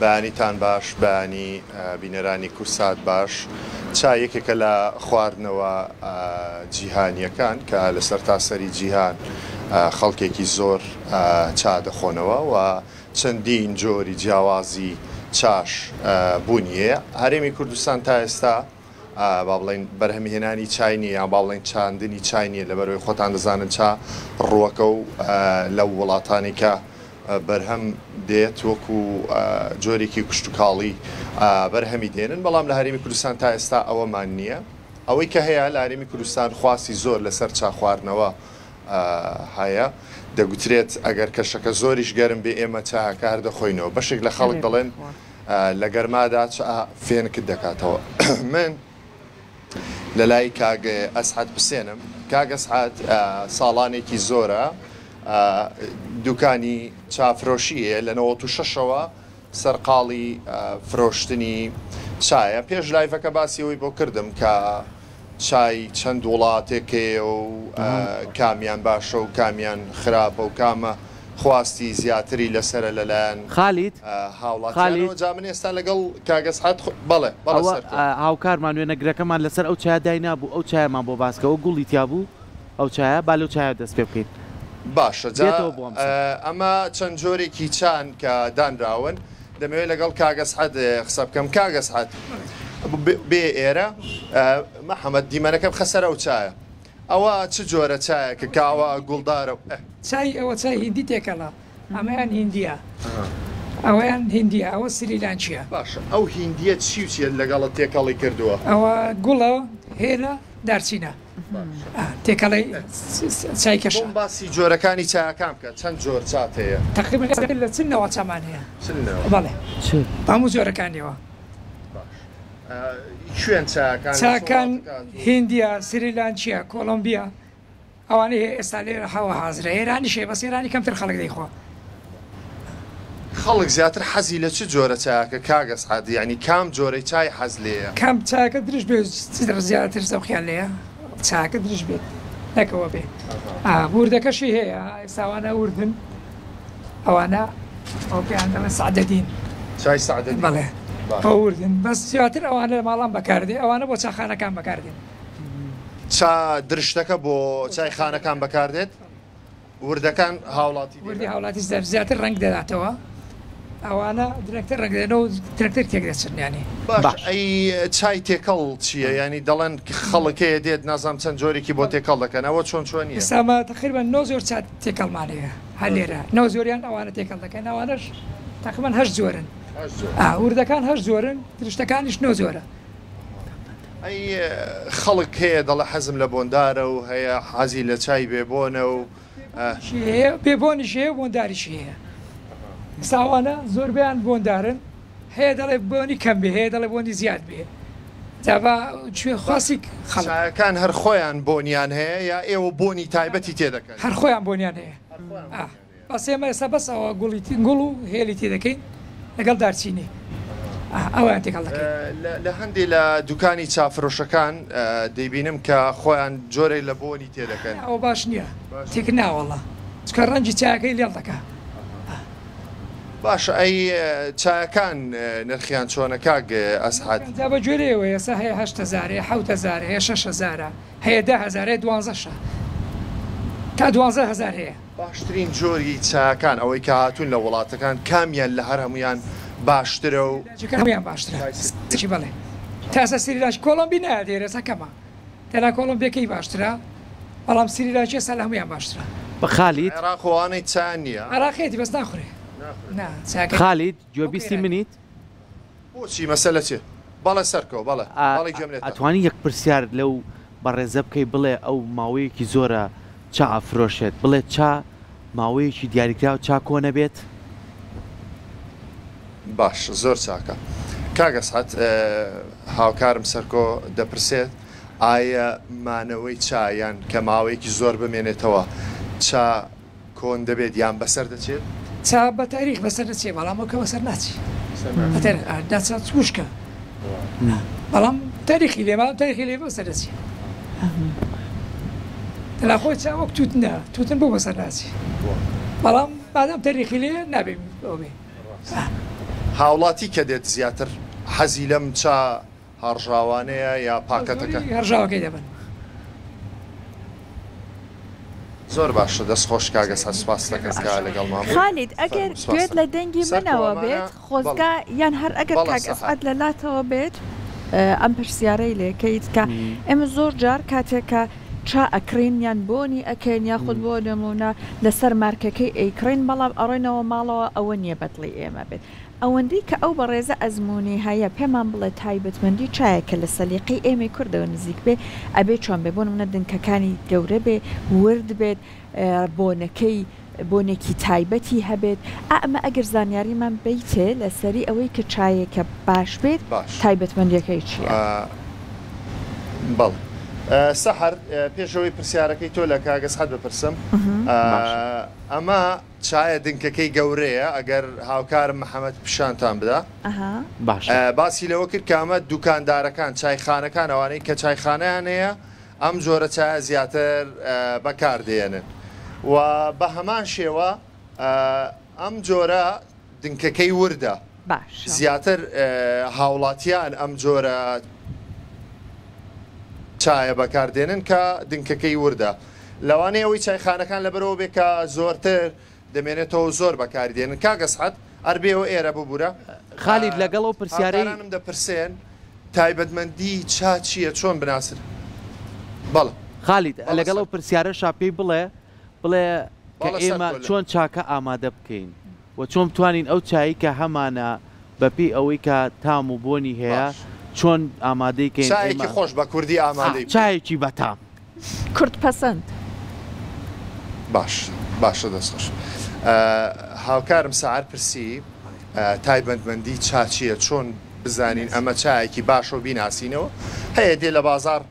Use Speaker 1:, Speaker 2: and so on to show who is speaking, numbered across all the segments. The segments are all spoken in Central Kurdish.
Speaker 1: بەیانیتان باش بەیانی بینەرانی کورسات باش. چا یەکێکە لە خواردنەوە جیهانییەکان کە لە سەرتاسەری جیهان خەڵکێکی زۆر چا دەخۆنەوە و چەندین جۆری جیاوازی چاش بوونی هەیە. هەرێمی کوردستان تا ئێستا با بڵێین بەرهەمهێنانی چای نییە یان با بڵێین چاندنی چای نییە لەبەرئەوەی خۆتان دەزانن چا ڕووەکە و لەو وڵاتانی کە بەرهەم دێت وەکو جۆرێکی کشتوکاڵی بەرهەمی دێنن بەڵام لە هەرێمی کوردستان تا ئێستا ئەوەمان نییە ئەوەی کە هەیە لە هەرێمی کوردستان خواستی زۆر لەسەر چا خواردنەوە هەیە دەگوترێت ئەگەر کەشەکە زۆریش گەرم بێ ئێمە چاکە هەر دەخۆینەوە بەشێک لە خەڵک دەڵێن لە گەرمادا چا فێنکت دەکاتەوە. من لە لای کاک ئەسعەد حوسێنم. کاک ئەسعەد ساڵانێکی زۆرە دوکانی چا فرۆشی هەیە، لە 96ەوە سەرقاڵی فرۆشتنی چایە. پێش لایڤەکە باسی ئەوەی بۆ کردم کە چای چەند وڵاتێک هەیە و کامیان باشە و کامیان خراپە و کامە خواستی زیاتری لەسەرە لەلایەن
Speaker 2: خالید
Speaker 1: هاوڵاتیانەوە
Speaker 2: خالید.
Speaker 1: جا من ئێستا لەگەڵ کاک ئەسعەد بەڵێ بەڵێ
Speaker 2: ئەوە
Speaker 1: سەرکەوت.
Speaker 2: هاوکارمان وێنەگرەکەمان لەسەر ئەو چایە داینابوو ئەو چایەمان بۆ باس کە ئەوە گوڵی تیا بوو ئەو چایە با لەو چایە دەست پێ بکەین
Speaker 1: باشە جا
Speaker 2: بێتەوە بۆ ئەم سەر.
Speaker 1: ئەمە چەند جۆرێکی چان کە دانراون دەمەوێت لەگەڵ کاک ئەسعەد قسە بکەم کاک ئەسعەد بێ ئێرە محەمەد دیمەنەکە بخە سەر ئەو چایە ئەوە چ جۆرە چایەکە کاوە گوڵدارە و ئه.
Speaker 3: چای ئەوە چای هیندی تێکەڵە ئەمەیان هیندیە ئەوەیان هیندیە ئەوە سریلانکیە.
Speaker 1: باشە ئەو هیندیە چی و چیە لەگەڵت تێکەڵی کردووە؟
Speaker 3: ئەوە گوڵە هێلە دارچینە تێکەڵی چای کەشە.
Speaker 1: بۆم باسی جۆرەکانی چایەکان بکە چەند جۆر چات هەیە؟
Speaker 3: تەقریبەن زیاتر لە 40 نەوە چامان هەیە.
Speaker 1: 40 نەوە.
Speaker 3: بەڵێ.
Speaker 2: چل.
Speaker 3: بە هەموو جۆرەکانیەوە.
Speaker 1: باش کوێن چاکان؟
Speaker 3: چاکان هیندیە، سریلانکیە، کۆڵۆمبیە ئەوانەی هەیە ئێستا لێرە هەوا حازرە ئێرانیش هەیە بەس ئێرانی کەمتر خەڵک دەیخوا.
Speaker 1: خەڵک زیاتر حەزی لە چ جۆرە چایەکە کاک ئەسعەد یانی کام جۆرەی چای حەز لێیە؟
Speaker 3: کام چاکە درشت بێت زیاتر زەوقیان لێیە چاکە درشت بێت نەک ئەوە بێ وردەکەشی هەیە ئێستا ئەوانە وردن ئەوانە ئەو پێیان دەڵێن سەعدەدین.
Speaker 1: چای سەعدەدین
Speaker 3: بەڵێ ئەو وردن بەس زیاتر ئەوانە لە ماڵان بەکاردێ ئەوانە بۆ چاخانەکان بەکاردێن.
Speaker 1: چا درشتەکە بۆ چای خانەکان بەکاردێت وردەکان هاوڵاتی
Speaker 3: وردی هاوڵاتی زیاتر ڕەنگ دەداتەوە ئەوانە درەنگتر ڕەنگ دەدەنەوە و درەنگتر تێک دەچن یانی.
Speaker 1: باش ئەی چای تێکەڵ چییە یانی دەڵێن خەڵک هەیە دێت نازانم چەند جۆرێکی بۆ تێکەڵ دەکەن ئەوە چۆن چۆنیە؟
Speaker 3: ئێستا ئەمە تەقریبەن نۆ جۆر چا تێکەڵمان هەیە هەر لێرە نۆ جۆریان ئەوانە تێکەڵ دەکەن ئەوانەش تەقریبەن هەشت جۆرن وردەکان هەشت جۆرن درشتەکانیش نۆ جۆرە.
Speaker 1: ئەی خەڵک هەیە دەڵێ حەزم لە بۆندارە و هەیە حەزی لە چای بێ بۆنە و.
Speaker 3: بێ بۆنیش هەیە و بۆنداریشی هەیە. ئێستا ئەوانە زۆربەیان بۆندارن، هەیە دەڵێ بۆنی کەم بێ، هەیە دەڵێ بۆنی زیاد بێ. جا با کوێ خواستی خەڵک.
Speaker 1: چایەکان هەر خۆیان بۆنیان هەیە یا ئێوە بۆنی تایبەتی تێ دەکەن؟
Speaker 3: هەر خۆیان بۆنیان هەیە. بەس ئێمە ئێستا بەس ئەوە گوڵی گوڵ و هێلی تێ دەکەین لەگەڵ دارچینی ئەویان تێکەڵ دەکەین.
Speaker 1: لە هەندێ لە دوکانی چا فرۆشەکان دەیبینم کە خۆیان جۆرێک لە بۆنی تێ دەکەن.
Speaker 3: ئەوە باش نییە تێک نا وەڵا چونکە ڕەنگی چایەکەی لێڵ دەکا.
Speaker 1: باشە ئەی چایەکان نرخیان چۆنە کاک ئەسعەد؟
Speaker 3: جا بە گوێرەیەوە ئێستا هەیە 8000 هەیە 7000 هەیە 6000 هەیە 10000 هەیە دوانزەشە تا 12000 هەیە.
Speaker 1: باشترین جۆری چاکان ئەوەی کە هاتوون لە وڵاتەکان کامیان لە هەر هەموویان باشترە و.
Speaker 3: سریلانکیەکان هەموویان باشترە چی بەڵێ تاسە سریلانکی کۆڵۆمبی نایە دێرە ئێستا کەمە تەنها کۆڵۆمبیەکەی باشترە بەڵام سریلانکی ئێستا لە هەموویان باشترە.
Speaker 2: خالید.
Speaker 1: عێراق و ئەوانەی چایان نییە؟
Speaker 3: عێراقیەتی بەس ناخورێ نا چاکەی.
Speaker 2: خالید گوێبیستی منیت؟
Speaker 1: بۆچی مەسەلە چیە؟ بەڵێ سەرکەوە بەڵێ بەڵێ گوێم لێتە.
Speaker 2: ئەتوانی یەک پرسیار لەو بەڕێزە بکەی بڵێ ئەو ماوەیەکی زۆرە چا ئەفرۆشێت بڵێ چا ماوەیەکی دیاریکراو چا کۆنەبێت؟
Speaker 1: باش زۆر چاکە کاک ئەسعەد هاوکارم سەرکۆ دەپرسێت ئایە مانەوەی چا یان کە ماوەیەکی زۆر بمێنێتەوە چا کۆن دەبێت یان بەسەر دەچێت؟
Speaker 3: چا بە تاریخ بەسەر دەچێت بەڵام ئەو کە بەسەر ناچێت بە تاریخ ناچێت وشکە بەڵام تاریخی لێ بەڵام تاریخی لێ بەسەر دەچێت تەنها خۆی چا وەک تووتنە تووتن بۆ بەسەر ناچێت بەڵام مادام تاریخی لێ نابێ ئەو بێ.
Speaker 1: هاوڵاتی کە دێت زیاتر حەزی لەم چا هەڕژاوانەیە یا پاکەتەکە؟
Speaker 3: هەڕژاوەکەی دەبەن.
Speaker 1: زۆر باشە دەست خۆش کاک ئەسعەد سوپاست دەکەم کە لەگەڵمان بووی.
Speaker 4: خالید ئەگەر
Speaker 1: فەرموو سوپاست
Speaker 4: گوێت لە
Speaker 1: دەکەم.
Speaker 4: دەنگی
Speaker 1: سەرکۆ
Speaker 4: منەوە
Speaker 1: ئەمانە
Speaker 4: بێت
Speaker 1: بەڵێ
Speaker 4: خۆزگا یان هەر ئەگەر
Speaker 1: بەڵێ
Speaker 4: کاک
Speaker 1: سەحەر.
Speaker 4: ئەسعەد لە لاتەوە بێت ئەم پرسیارەی لێ کەیت کە ئێمە زۆر جار کاتێک کە چا ئەکڕین یان بۆنی ئەکەین یاخود بۆ نموونە لەسەر مارکەکەی ئەیکڕین بەڵام ئەڕۆینەوە ماڵەوە ئەوە نییە بەدڵی ئێمە بێت ئەوەندەی کە ئەو بەڕێزە ئەزموونی هەیە پێمان بڵێ تایبەتمەندی چایە کە لە سەلیقەی ئێمەی کوردەوە نزیک بێ ئەبێ چۆن بێ بۆ نموونە دنکەکانی گەورە بێ ورد بێت بۆنەکەی بۆنێکی تایبەتی هەبێت ئا ئەمە ئەگەر زانیاریمان بەیتێ لەسەری ئەوەی کە چایەکە باش بێت
Speaker 1: باش.
Speaker 4: تایبەتمەندیەکەی چیە؟
Speaker 1: بەڵێ سەحەر پێش ئەوەی پرسیارەکەی تۆ لە کاک ئەسعەد بپرسم
Speaker 2: باشە.
Speaker 1: ئەمە چایە دنکەکەی گەورەیە ئەگەر هاوکارم محەمەد پیشانتان بدا.
Speaker 2: باشە.
Speaker 1: باسی لەوە کرد کە ئەمە دوکاندارەکان چایخانەکان ئەوانەی کە چایخانەیان هەیە ئەم جۆرە چایە زیاتر بەکار دێنن و بە هەمان شێوە ئەم جۆرە دنکەکەی وردە
Speaker 4: باشە.
Speaker 1: زیاتر هاوڵاتیان ئەم جۆرە چایە بەکار دێنن کە دنکەکەی وردە لەوانەیە ئەوەی چایخانەکان لەبەرئەوە بێ کە زۆرتر دەمێنێتەوە زۆر بەکاری دێنن کاک ئەسعەد ئەر بێەوە ئێرە ببورە
Speaker 2: خالید لەگەڵ ئەو پرسیارەی.
Speaker 1: هاوکارانم دەپرسێن تایبەتمەندی چا چییە چۆن بناسر بەڵێ.
Speaker 2: خالید
Speaker 1: بەڵێ
Speaker 2: لەگەڵ ئەو
Speaker 1: سەر.
Speaker 2: پرسیارەشا پێی بڵێ بڵێ کە
Speaker 1: بەڵێ
Speaker 2: ئێمە
Speaker 1: سەرکۆ لە.
Speaker 2: چۆن چاکە ئامادە بکەین و چۆن بتوانین ئەو چایەی کە هەمانە بە پێی ئەوەی کە تام و بۆنی هەیە
Speaker 1: باش.
Speaker 2: چۆن ئامادەی کەین
Speaker 1: چایەکی
Speaker 2: ئێمە
Speaker 1: خۆش بە کوردی ئامادەی بکەین.
Speaker 2: چایەکی بەتام.
Speaker 4: کورد پەسەند.
Speaker 1: باش باشە دەست خۆش. هاوکارم سەعر پرسی تایبەتمەندی چا چییە چۆن بزانین ئەمە چایەکی باشە و بیناسینەوە هەیە دێ لە بازاڕ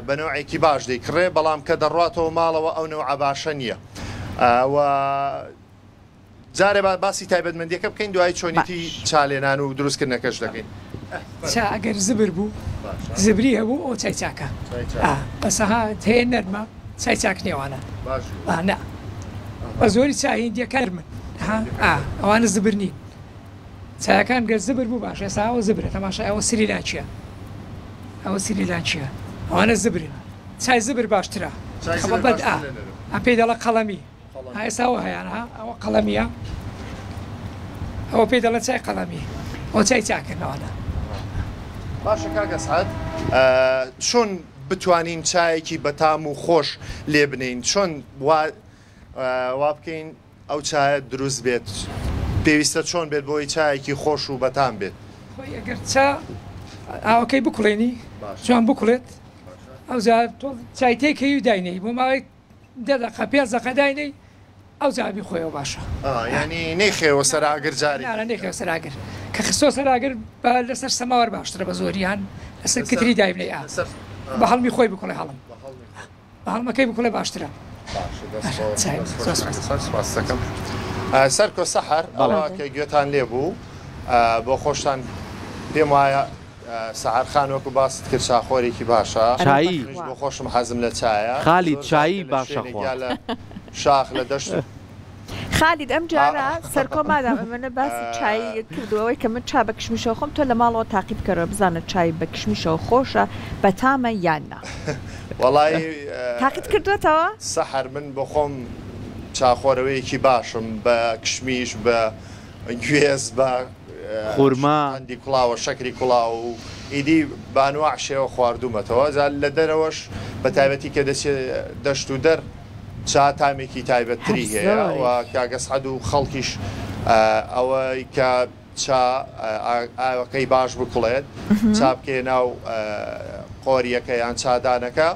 Speaker 1: بە نەوعێکی باش دەیکڕێ بەڵام کە دەڕواتەوە ماڵەوە ئەو نەوعە باشە نییە و جارێ با باسی تایبەتمەندیەکە بکەین دوایی چۆنیتی
Speaker 4: باش.
Speaker 1: چا لێنان و دروستکردنەکەش دەکەین.
Speaker 3: چا ئەگەر زبر بوو زبری هەبوو ئەو چای چاکە ئا بەس ها هەیە نەرمە چای چاک نیە ئەوانە ئا نا بە زۆری چا هیندیەکان نەرمن ها ئا ئەوانە زبر نین چایەکان گەر زبر بوو باشە ئێستا ئەوە زبرە تەماشای ئەوە سریلانکیە ئەوە سریلانکیە ئەوانە زبرن چای زبر باشترە خەڵە بەد ئا ئا پێی دەڵێ قەڵەمی ها ئێستا ئەوە هەیان ها ئەوە قەڵەمیە ئەوە پێی دەڵێن چای قەڵەمی ئەوە چای چاکن ئەوانە.
Speaker 1: باشە کاک ئەسعەد چۆن بتوانین چایەکی بەتام و خۆش لێ بنێین چۆن وا وا بکەین ئەو چایە دروست بێت پێویستە چۆن بێت بۆی چایەکی خۆش و بەتام بێت؟
Speaker 3: خۆی ئەگەر چا ئاوەکەی بکوڵێنی جوان بکوڵێت ئەوجا تۆ چای تێکەی و داینێی بۆ ماوەی دە دەقە پێنج دەقە داینێی ئەوجا بیخۆیەوە باشە.
Speaker 1: ئا یانی نەیخەیەوە سەر ئاگر جارێکی
Speaker 3: نا نا نەیخەیەوە سەر ئاگر کە خستەوە سەر ئاگر بە لەسەر سەماوەر باشترە بە زۆری یان لەسەر کتری دایبنێی ئا بە هەڵمی خۆی بکوڵێ هەڵم بە هەڵمەکەی بکوڵێ باشترە.
Speaker 1: باشە دەست خۆش دەست خۆش کاک سەر سوپاست دەکەم. سەرکۆ سەحەر
Speaker 2: بەڵێ.
Speaker 1: ئەوە کە گوێتان لێ بوو بۆ خۆشتان پێم وایە سەحەر خان وەکو باست کرد چاخۆرێکی باشە
Speaker 2: چایی.
Speaker 1: منیش بۆ خۆشم حەزم لە چایە
Speaker 2: خالید
Speaker 1: زۆر جار
Speaker 2: چایی
Speaker 1: کە لە
Speaker 2: باشە
Speaker 1: شوێنێک
Speaker 2: خوا.
Speaker 1: یا لە شاخ لە دەشت و
Speaker 4: خالید ئەم جارە سەرکۆ مادام ئەمەنە باسی چایی کردو ئەوەی کە من چا بە کشمیشەوە خۆم تۆ لە ماڵەوە تاقی بکەرەوە بزانە چای بە کشمیشەوە خۆشە بەتامە یان نا.
Speaker 1: وەڵایی
Speaker 4: تاقیت کردوەتەوە؟
Speaker 1: سەحەر من بۆخۆم چاخۆرەوەیەکی باشم بە کشمیش بە گوێز بە
Speaker 2: خورما.
Speaker 1: قەندی کوڵاوە شەکری کوڵاو و ئیدی بە ئەنواع شێوە خواردوومەتەوە جا لە دەرەوەش بە تایبەتی کە دەچێ دەشت و دەر چا تامێکی تایبەتتری
Speaker 4: هەر
Speaker 1: هەیە و
Speaker 4: زۆریش.
Speaker 1: کاک ئەسعەد و خەڵکیش ئەوەی کە چا ئاوەکەی باش بکوڵێت چا بکەیە ناو قۆریەکە یان چادانەکە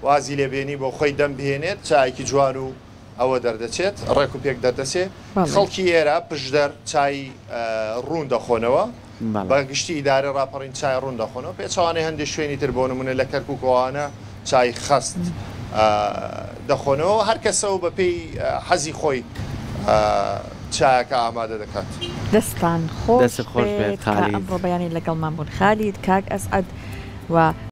Speaker 1: وازی لێ بێنی بۆ خۆی دەم بهێنێت چایەکی جوان و ئەوە دەردەچێت ڕێک و پێک دەردەچێ خەڵکی ئێرە پشدەر چای ڕوون دەخۆنەوە بە گشتی ئیدارەی ڕاپەڕین چای ڕوون دەخۆنەوە پێچەوانەی هەندێک شوێنی تر بۆ نمونە لە کەرکوک ئەوانە چای خەست دەخۆنەوە هەر کەسە و بەپێی حەزی خۆی چایەکە ئامادە دەکات.
Speaker 4: دەستان خۆش
Speaker 2: دەستت خۆش بێت
Speaker 4: بێت کە
Speaker 2: خالید.
Speaker 4: ئەمڕۆ بەیانی لەگەڵمان بوون خالید، کاک ئەسعەد و.